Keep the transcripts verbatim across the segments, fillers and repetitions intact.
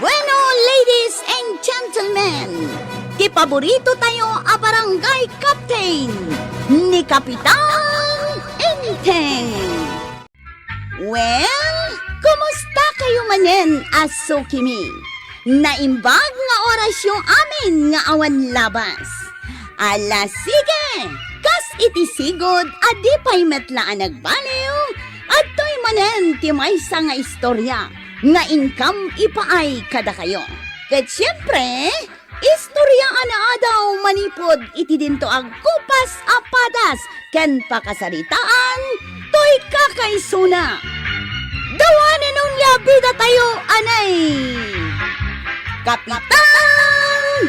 Bueno, ladies and gentlemen, ti paborito tayo a barangay captain, ni Kapitan Enteng. Well, kumusta kayo manen a sukimi? Naimbag nga orasyo amin nga awan labas. Ala, sige! Kas iti sigud a di pay met la a nagbaliw, adtoy manen ti maysa nga istorya nga inkam ipaay kadakayo. Ket siempre, istorya a naadaw manipud iti dinto agkupas a padas ken pakasaritaan, toy kakaisuna. Dawanen onia bida tayo, anay! Kapitan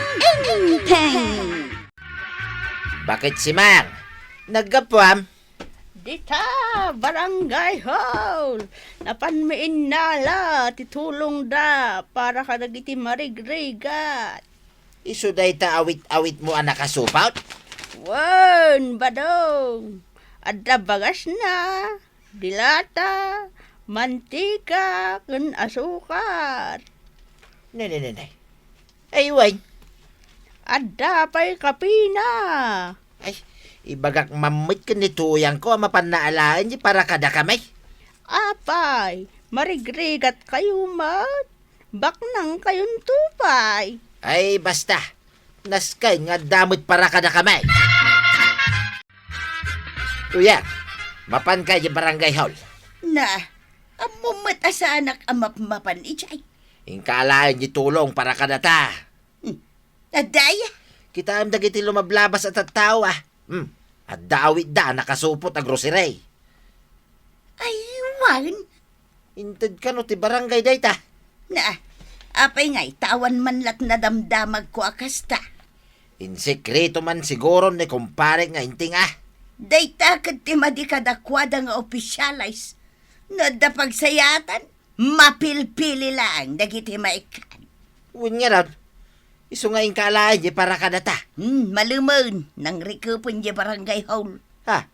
Enteng! Bakit, Simang? Naggapuam? Dita, Barangay Hall! Napanmi innala ti tulongda para kadagiti marigrigat. Isu dayta awit-awitmo a nakasupot? Wen, Badong. Adda bagasna, dilata, mantika, ken asukar. Ne, ne, ne, ne. Ay, wen. Adda pay kapina. Ay, ibagak man met ken ni Tuyangko a mapanna alaen ti para kadakami. Apay, marigrigatkayo met? Baknangkayonto pay. Ay, basta. Nasken nga adda met para kadakami. Tuyang, mapanka idiay barangay hall. Na, ammom met a saanak a mapmapan idiay. Inka alaen ti tulong para kadata. Hmm. Adda aya? Kitaem dagiti lumablabas a tattao, a. Hmm. Adda awitda a nakasupot a grocery. Ay, wen. Inted kano ti barangay dayta? Na, apay ngay, ta awan man la't nadamdamagko a kasta. Insekreto man siguro ni kumpare nga Enteng, a. Dayta ket ti madi kadakuada nga opisyales. No adda pagsayaatan, mapilpili laeng dagiti maikkan. Wen ngarud, isu nga inka alaen ti para kadata. Hmm, malemen, nangrikepen idiay barangay hall. Ha?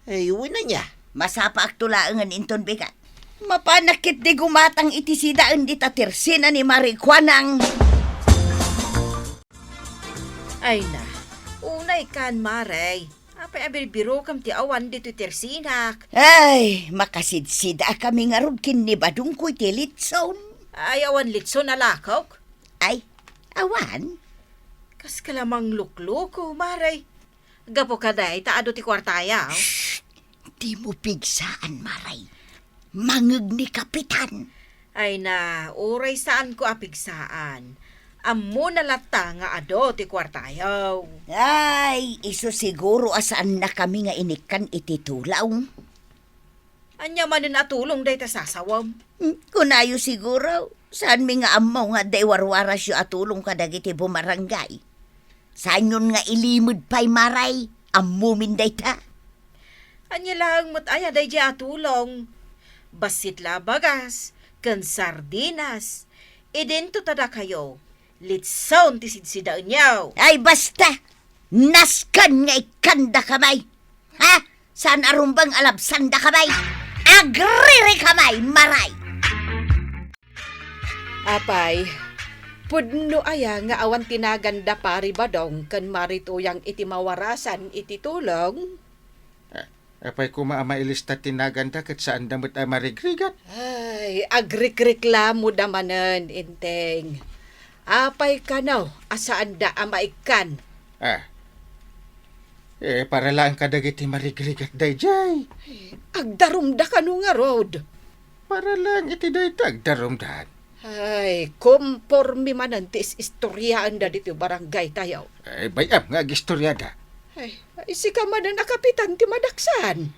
Ay, wen ania? Masapaakto laengen inton bigat. Mapanak ketdi gumatang iti sidaen dita tersina ni Mari Kuanang. Ay na, unay kan, Mare. Apay a birbirokem ti awan ditoy tersinak? Ay, makasidsidakami ngarud ken ni Badongko iti litson. Ay, awan litson a lakok? Ay, awan. Kaska la manglukloko, Mare. Gapu kadi ta adu ti kuartayo? Shh! Dimo pigsaan, Mare. Mangngeg ni Kapitan. Ay na, uray saanko a pigsaan. Ammona latta nga adu ti kuartayo. Ay, isu siguro a saannakami nga inikkan iti tulong. Ania manen a tulong dayta sasawem? Hmm, kunayo siguro, saanmi nga ammo nga adda iwarwarasyo a tulong kadagiti bumarangay. Saanyon nga ilimed pay, Mare, ammomin dayta. Ania laeng met aya daydiay a tulong? Bassit la a bagas ken sardinas. Idinto ta dakayo, litson ti sidsidaenyo. Ay, basta! Nasken nga ikkandakami! Ha? Saan a rumbeng a labsandakami? Agririkami, Mare! Apay, pudno aya nga awan ti naganda Pari Badong ken Mari Tuyang iti mawarasan iti tulong? Ah, apay koma a mailista ti naganda ket saanda met a marigrigat? Ay, agrikriklamoda manen, Enteng. Apay kano a saanda a maikkan? Ah. Eh, para laeng kadagiti marigrigat daydiay. Agdarumda kano ngarud? Para laeng iti dayta agdarumdan. Ay, kompormi manen ti is-istoriaenda ditoy barangaytayo. Ay, bay-am nga agistoriada. Ay, ay, sika manen a kapitan ti madaksan.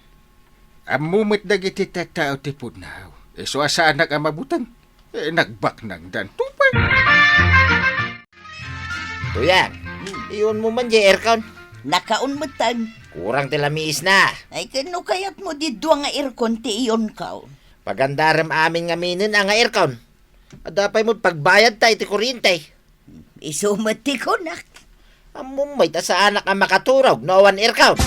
Ammo met dagiti tattao ti pudno. Isu a saanak a mabuteng. Eh, nagbaknangdanto pay. Tuyang, iunmo man diay aircon. Nakaun metten. Kurang ti lamisna. Ay, ken no kayatmo diay dua nga aircon ti iunko. Pagandarem amin ngaminen a nga aircon. Adda pay met pagbayadta iti kuryente. Isu met ti kunak. Ammom met a saanak a makaturog no awan aircon.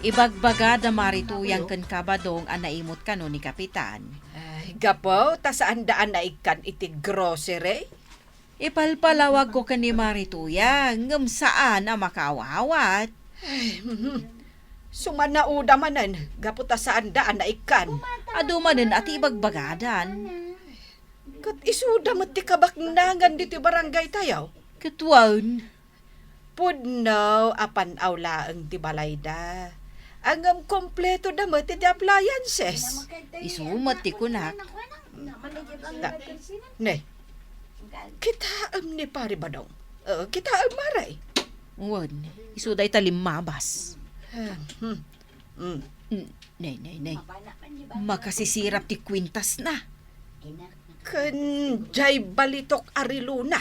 Ibagbaga da Mari Tuyang ken Kabadong a naimut kano ni Kapitan. Ay, Gapu ta saanda a naikkan iti grocery? Ipalpalawagko ken ni Mari Tuyang, ngem saan a makaawawat. Ay, mhm. Sumanauda manen, gapu ta saanda a naikkan. Adu manen a ti ibagbagadan. Ket isuda met ti kabaknangan ditoy barangaytayo. Ket wen. Pudno a pan-aw laeng ti balayda. Ngem kompleto da met iti appliances. Isu met ti kunak. Da, ne, kitaem ni Pari Badong. Eh, kitaem, Mare. Wen, isu dayta limmabas. Ah, hmm. Mm. Mm, nay, nay, nay. Makasisirap ti kwintasna. Ken jay balitok a relona.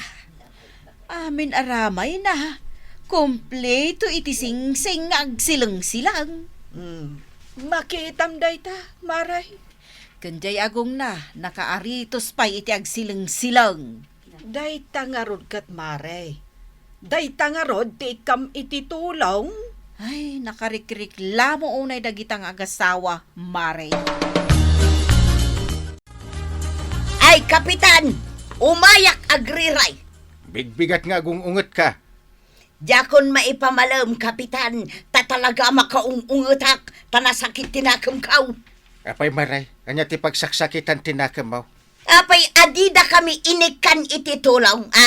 Amin aramayna, kompleto iti singsing nga agsilengsilang. Mm. Makitam dayta, Mare. Ken jay agongna, nakaaritos pay iti agsilengsilang. Dayta ngarud ket, Mare. Dayta ngarud ti ikkam iti tulong? Ay, nakarikriklamo unay dagita nga agasawa, Mare. Ay, Kapitan! Umayak agriray! Bigbigat nga agung-ungetka. Diakon maipamalem, Kapitan, ta talaga a makaung-ungetak, ta nasakit ti nakemko. Apay, Mare, ania ti pagsaksakitan ti nakemmo? Apay a didakami inikkan iti tulong, a?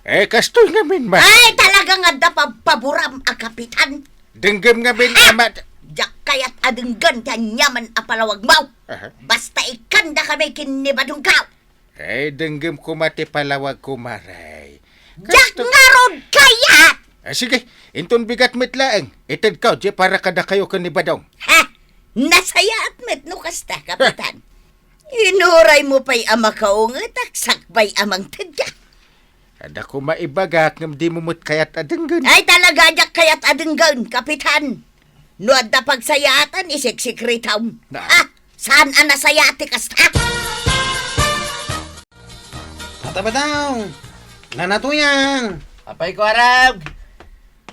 Eh, kastoy ngamin, Mare. Ay, talaga nga adda pabpaboram a Kapitan. Denggem ngamin, ah, ama. Diak kayat a denggen ti aniaman a palawagmo. Aha. Basta ikkandakami ken ni Badongko. Eh, denggem koma ti palawagko, Mare. Diak ngarud kayat! Ah, sige, inton bigat met laeng, itedko, di para kadakayo ken ni Badong. Ha? Nasayaat met no kasta, Kapitan. Inuraymo pay a makaungetak, sakbay a mangtedka. Adda koma ibagak ngem dimo met kayat a denggen. Ay, talaga, diak kayat a denggen, Kapitan. No adda pagsayaatan, isiksikritom. Na. Ah, saan a nasayaat ti kasta? Tata Badong! Nana Tuyang! Apay, Kuarog?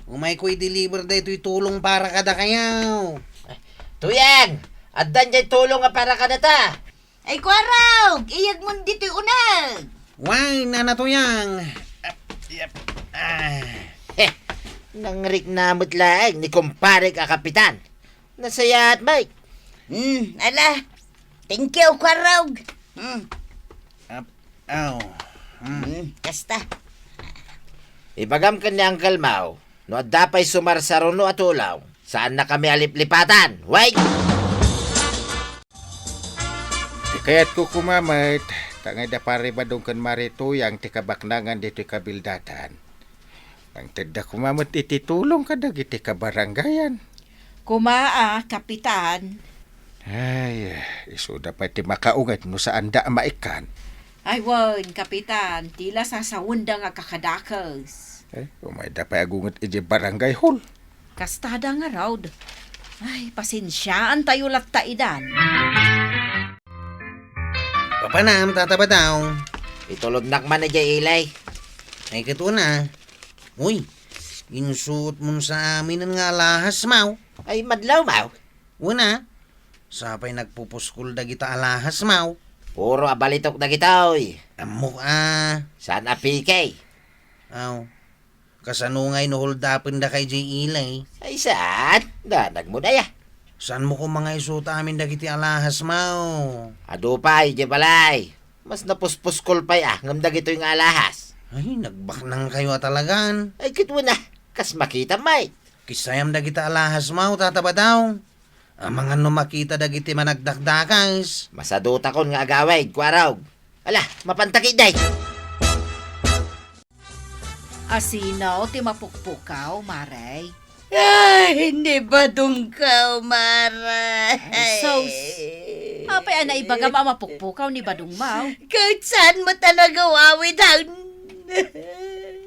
Umayko i-deliver daytoy tulong para kadakayo. Tuyang, addan jay tulong nga para kadata. Ay, Kuarog, iyegmon ditoy uneg. Why, Nana Tuyang? Ah, yep. Ah. Heh, nangrikna met laeng ni kumparek a Kapitan. Nasayaat, Mike. Hmm, ala. Thank you, Kuarog. Hmm. Ap-, aw. Hmm. Hmm, kasta. Ibagam ken ni Uncle Mau, no adda pay sumarsaruno a tulong, saannakami a liplipatan. Wait! Ti kayatko koma met, ta nga adda Pari Badong ken Mari Tuyang ti kabaknangan ditoy kabildatan. Mangtedda koma met iti tulong kadagiti kabarangayan. Koma a, Kapitan. Ay, isuda pay ti makaunget no saanda a maikkan. Ay, wen, Kapitan, ti la sasawenda nga agkakadakes. Eh, umayda pay agunget idiay barangay hall. Kastada ngarud. Ay, pasensiaantayo latta idan. Papanam, Tata Badong. Itulodnak man idiay ilay. Ay, ket una. Uy, insuotmon sa aminen nga alahas, Mau. Ay, madlaw, Mau. Una, sapay nagpupuskol dagita alahas, Mau. Puro abalitok dagita, oy. Ammok a. Saan a pike? Aw. Kasano ngay no holdapendaka idiay ilay? Ay, saan? Danagmo daya. Saanmo koma nga isuot amin dagiti alahas, Mau? Adu pay, idiay balay. Mas napuspuskol pay a, ngem dagitoy nga alahas. Ay, nagbaknangkayo a talagan. Ay, ket wen a, kas makita, Mike. Kisayam dagita alahas, Mau, Tata Badong. Amangan no makita dagiti managdakdakes. Masadutakon nga agawid, Kuarog. Ala, mapanta ketdi. Asino ti mapukpukaw, Mare? Ay, ni Badongko, Mare. Ay, sus. Apay a naibagam a mapukpukaw ni Badong Mau? Ket saan met a nagawawidan?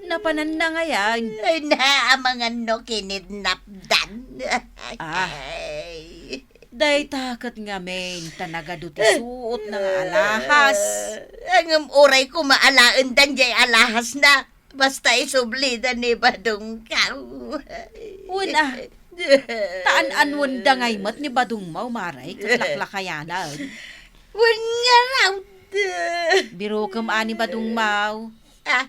Napananna ngayan. Ay, naamangan no kinidnapdan. Ah. Ay. Dayta ket ngamin ta nagadu ti suotna nga alahas. Ngem uray koma alaendan jay alahasna, basta isublida ni Badongko. Wen a, ta an-anwenda ngay met ni Badong Mau, Mare, ket laklakayanan. Wen ngarud. Birokem a ni Badong Maw. Ah,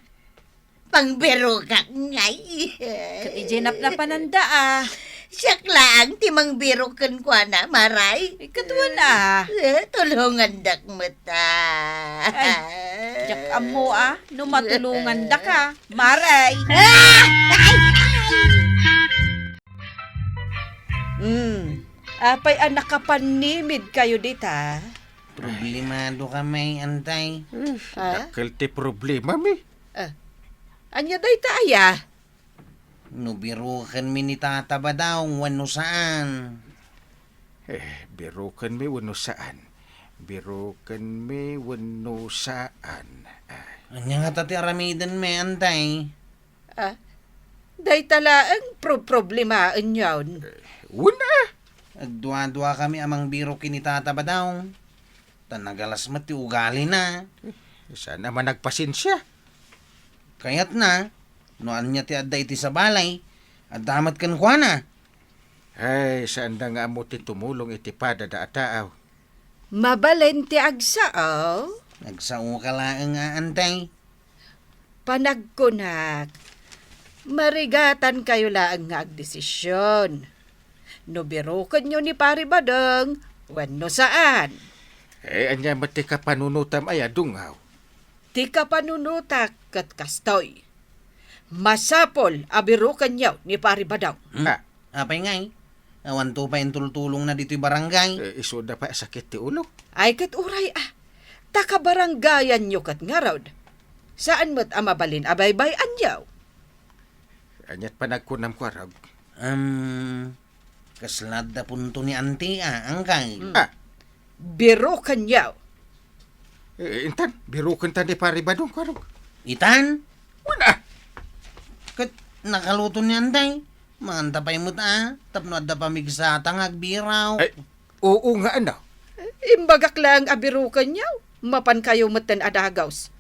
pangbirokak ngay. Ket idiay napnapananda a. Siak laeng ti mangbirok kenkuana, Maray. Ay, ket wen a. Eh, tulongandak met a. Ay, diak ammo a, no matulongandak a, Maray. Ah! Ay, ay! Hmm. Apay a nakapannimid kayo dita? Problemado kami, Antay. Hmm, Ah? Dakkel ti problemami. Ah. Ania dayta aya? No birokenmi ni Tata Badong wenno saan. Eh, birokenmi wenno saan. Birokenmi wenno saan. Ah. Ania ngata ti aramidenmi, Antay? Ah, dayta laeng pro-, problemaenyon. Eh, wen a. Agduadua kami a mangbirok ken ni Tata Badong. Ta nagalas met ti ugalina. Eh, saan a managpasensia? Kayatna, no ania ti adda iti sabali, adda met kenkuana. Ay, saanda nga ammo ti tumulong iti padada a tao. Mabalin ti agsao? Agsaoka laeng a, Antay. Panagkunak, marigatankayo laeng nga agdesisyon. No birokenyo ni Pari Badong, wenno saan. Eh, ania met ti kapanunotam aya, Dongaw? Ti kapanunotak ket kastoy. Masapul a birokenyo ni Pari Badong. Hmm? Ah. Apay ngay? Awanto pay intultulongna ditoy barangay. Eh, isuda pay a sakit ti ulo. Ay, ket uray a. Ta kabarangayanyo ket ngarud. Saan met a mabalin a baybay-anyo. Aniat panagkunam, Kuarog? Um, kasla adda punto ni Auntie a, Angkay. Hmm. Ah. Birokenyo. Eh, intan, birokenta ni Pari Badong, Kuarog. Itan? Wen a. Ket nakaluto ni Antay. Manganta pay met a, tapno adda pamigsata nga agbirok. Ay, oo nga, ano? Imbagak laeng a birokenyo. Mapankayo metten a dagus.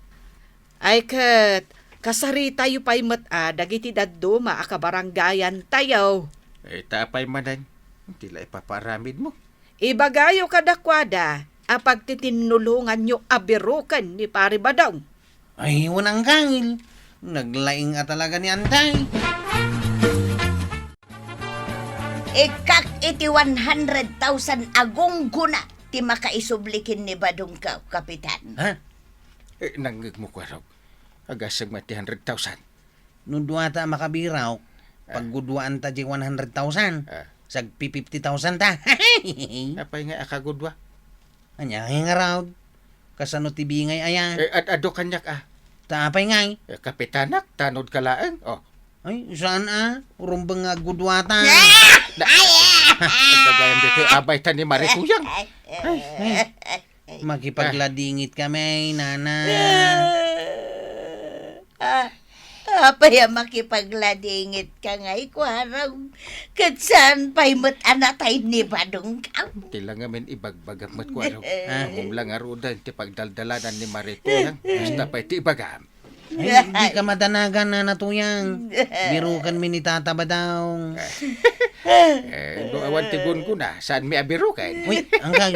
Ay ket, kasaritayo pay met a dagiti dadduma a kabarangayantayo. Eh, ta apay manen, ti la ipapaaramidmo? Ibagayo kadakuada a pagtitinnulonganyo a biroken ni Pari Badong. Ay, wen, Angkay. Naglaing a talaga ni Antay. Ikkak iti one hundred thousand a gunggona ti makaisubli ken ni Badongko, Kapitan. Ha? Eh, nangngegmo, Kuarog. Agasem met ti hundred thousand. No duata a makabirok, Ah. pagguduaanta diay one hundred thousand. Ah. Sagpi-fifty thousand ta. Apay nga a kagudua? Ania nga ngarud? Kasano ti bingay aya? Eh, ad-adu kaniak a. Ta apay ngay? Eh, kapitanak, tanodka laeng. Oh. Ay, saan a? Rumbeng nga agguduata. Ah! Ay, ah! Dagayam ditoy abay ta ni Marikuyang. Ay, ay. Makipagladingit kami, nanay. Ah, apay a makipagladingit ka ngay, Kuarog? Ket saan pay met a natay ni Badongko? Ti la ngamin ibagbagak met, Kuarog. Ah. Umla nga ruden ti pagdaldalanan ni Marikuyang. Basta pay ti ibagam. Ay, dika madanagan, Nana Tuyang. Birokenmi ni Tata Badong. Eh, no awan ti gunggona, saanmi a biroken? Uy, Angkay,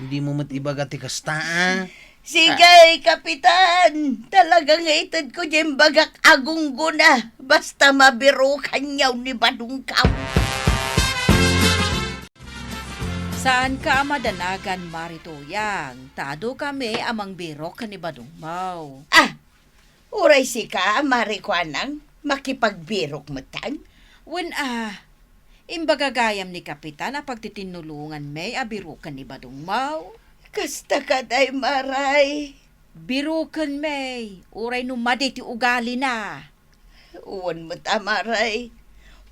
dimo met ibaga ti kasta, a. Sige, Kapitan. Talaga nga itedko diay imbagak a gunggona. Basta mabirokenyo ni Badongko. Saanka a madanagan, Mari Tuyang. Ta adu kami a mangbirok ken ni Badongmo. Ah, Uray sika, Mari Kuanang, makipagbirok metten? Wen a, imbaga gayam ni Kapitan a pagtitinnulonganmi a biroken ni Badongmo. Kasta kadi, Maray. Birokenmi, uray no madi ti ugalina. Wen met a, Maray.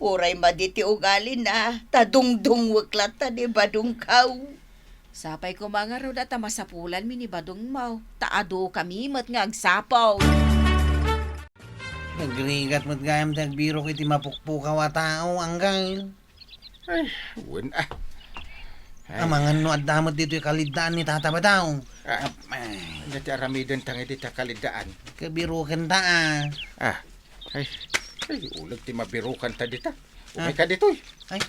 Uray madi ti ugalina, ta dungdungwek latta ni Badongko. Sapay koma ngarud a ta masapulanmi ni Badongmo, ta adu kami met nga agsapul. Nagrigat met gayam ti agbirok iti mapukpukaw a tao, Angkay. Ay, wen a. Ay. Amangan no adda met ditoy kaliddaan ni Tata Badong. Ah. Ap-, ay. Ania ti aramidenta nga dita kaliddaan? Kabirokenta a. Ah. Ay. Ay, uleg ti mabirokanta dita. Ah. Umayka ditoy. Ay,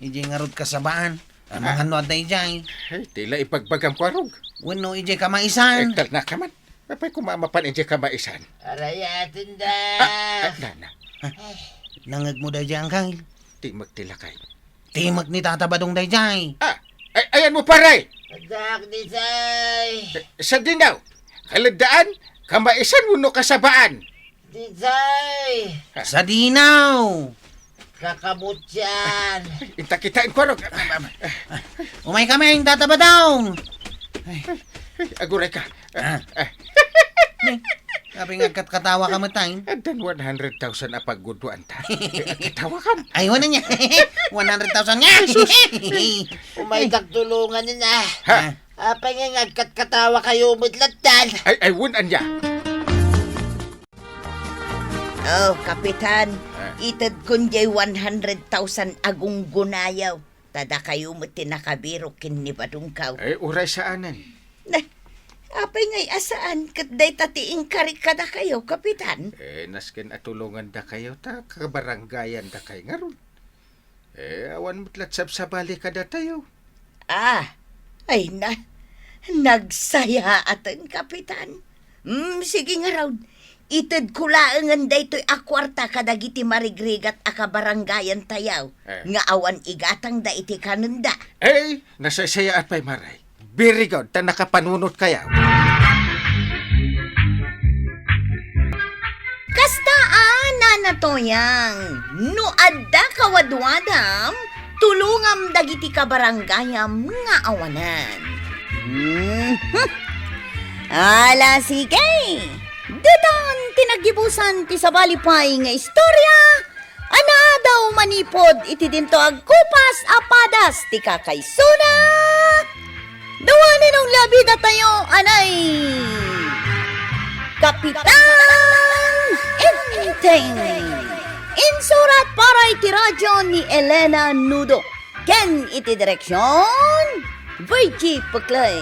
idiay ngarud kasabaan. Amangan no adda idiay. Ay, ti la ibagbagam, Kuarog. Wenno idiay kamaisan. Eh, talna ka man. Apay koma mapan idiay kamaisan? Arayaten da. Ah, ah, na, na. Nangegmo daydiay, Angkel? Timek ti lakay. Timek ni Tata Badong daydiay. Ah, ay, ayanmo, pare! Addaak, Disay. Eh, sadino? Kaladdaan? Kamaisan wenno kasabaan? Disay. Sadino? Kakabutian. Inta kitaen, Kuarog. Umaykami, Tata Badong. Ay, aguray ka. Ah. Ah. Ni, apay nga agkatkatawa ka met, ay? Addan one hundred thousand a pagguduanta. Eh, agkatawa ka. Ay, wala niya. One hundred thousand nga. Jesus. Umaytak tulongan na. Ha? Apay nga agkatkatawa kayo met lattan? Ay, ay, wen, ania? Oh, Kapitan, ah, itedkon jay one hundred thousand a gunggunayaw. Ta dakayo met ti nakabirok ken ni Badongkaw. Eh, uray saanen. Na, apay ngay a saan ket dayta ti inkarik kadakayo, Kapitan? Eh, nasken a tulongandakayo ta kabaranggayandakay ngarud. Eh, awan met la ti sabsabali kadatayo. Ah, ay na, nagsayaaten, Kapitan. Hmm, sige ngarud. Itedko laengen daytoy a kuarta kadagiti marigrigat a kabarangayantayo, eh, nga awan igatangda iti kanenda. Eh, nasaysayaat pay, Mare. Very good, ta nakapanunotkayo. Kasta a, Nana Toyang, no adda kawadwadam, tulongam dagiti kabarangayam nga awanan. Mhm. Ala, sige. Ditan ti naggibusan ti sabali pay nga istorya a naadaw manipud iti dinto agkupas a padas ti kakaisuna. Dawanen ong labidatayo, anay! Kapitan Enteng! Insurat para iti radyo ni Elena Nudo. Ken iti direksyon, Virgie Puclay.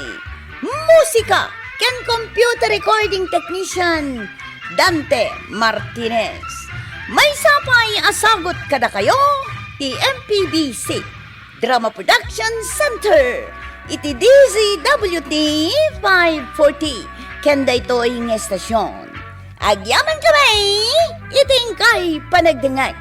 Musika ken computer recording technician, Dante Martinez. Maysa pay a sagut kadakayo ti M P B C Drama Production Center iti D Z W T five forty ken daytoy nga estasyon. Agyamankami iti inkay panagdengngeg.